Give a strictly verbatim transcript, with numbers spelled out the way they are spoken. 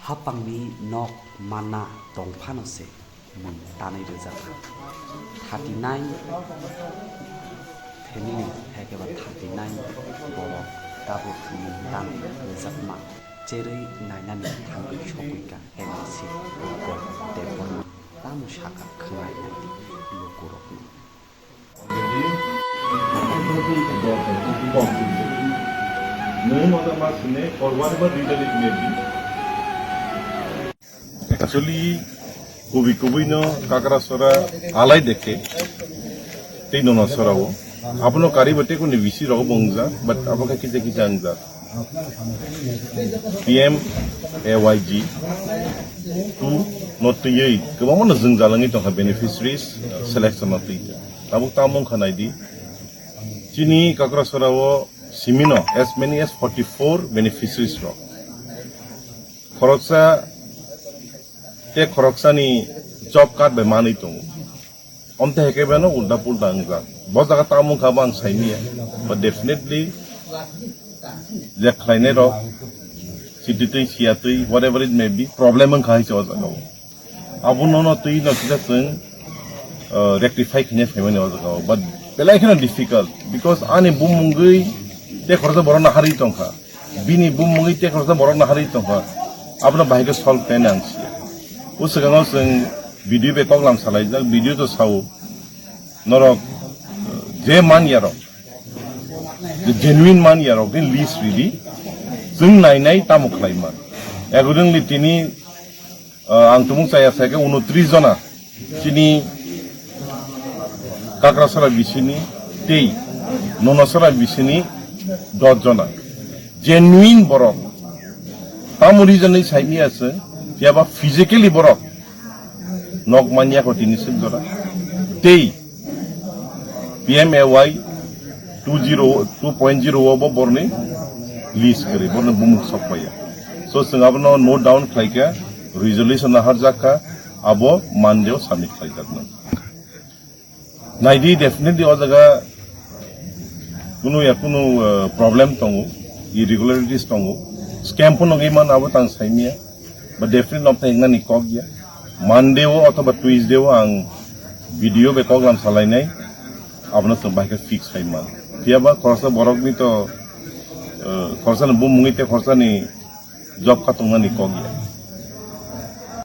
Hapangni nok manna tongphano se mung tanwi rwjakha. Thirty nine family, haikhe ba thirty nine borok tabuk mung tanwi rwjakma cherwi nainani thangwi sogwi ka M L C Rupal Debbarma. Tamo sakha khwnai naidi lukurokno. Actually, kubui kubui no Kakrasora alai dekhe, tei nono sora o. Abono kari bo tei kuni bisi rok bo wngjak, but abo khe kisa kisa wngjak. P M A Y G two no twiwi kwbangma no jwng jalangwi tongkha beneficiaries selection no twi. Tabuk tamo wngkha naidi. Chini Kakrasora o simino as many as forty four beneficiaries rok. Khoroksa tei khoroksani job card bai manwi tongo. Omte heke beno ulta pulta wngjak. Bo jaga tamo wngkha bo ang saimanya. But definitely je khlainai rok, sititwi, siyatwi, whatever it may be, problem wngkha hai se o jaga o. Abo nono twi no kisa chwng, uh, rectify khaina phaimani o jaga o. But belai kheno difficult because ani bumungwi tei khoroksa borok naharwi tongkha. Bini bumungwi tei khoroksa borok naharwi tongkha. Abono bahai khe solve khaina ang siya. O swkango chwng video bai koklam salaijak, video to sao. Norok, uh, je manyarok, je genuine manyarok ni list ridi, chwng nainai tamo khlai man. Accordingly tini, uh, ang tumung chaya sai khe unotris jona chini Kakrasora bisini tei Nonosora bisini dos jona genuine borok. Tamo reason ni saimanya se, phiya ba physically borok nok manya ko tini sik jora. Tei P M A Y two zero, two point zero o bo borni list kwrwi, borni bumung sok paiya. So, chwng abono note down khlai kha, resolution naharjak kha, abo Monday o submit khlai jaknai. Naidi, definitely o jaga kunu ya kunu, uh, problem tongo, irregularities tongo, scam phano wngwi mano abo tang saimanya. But definitely nokthai wngnani kok ya. Monday o othoba Tuesday o ang video bai koklam salainai, abono chwng bahai khe fix khai man. Phiya ba khoroksa borokni to, uh, khoroksa ni bumungwi tei khoroksa ni job kha tongnani kok ya.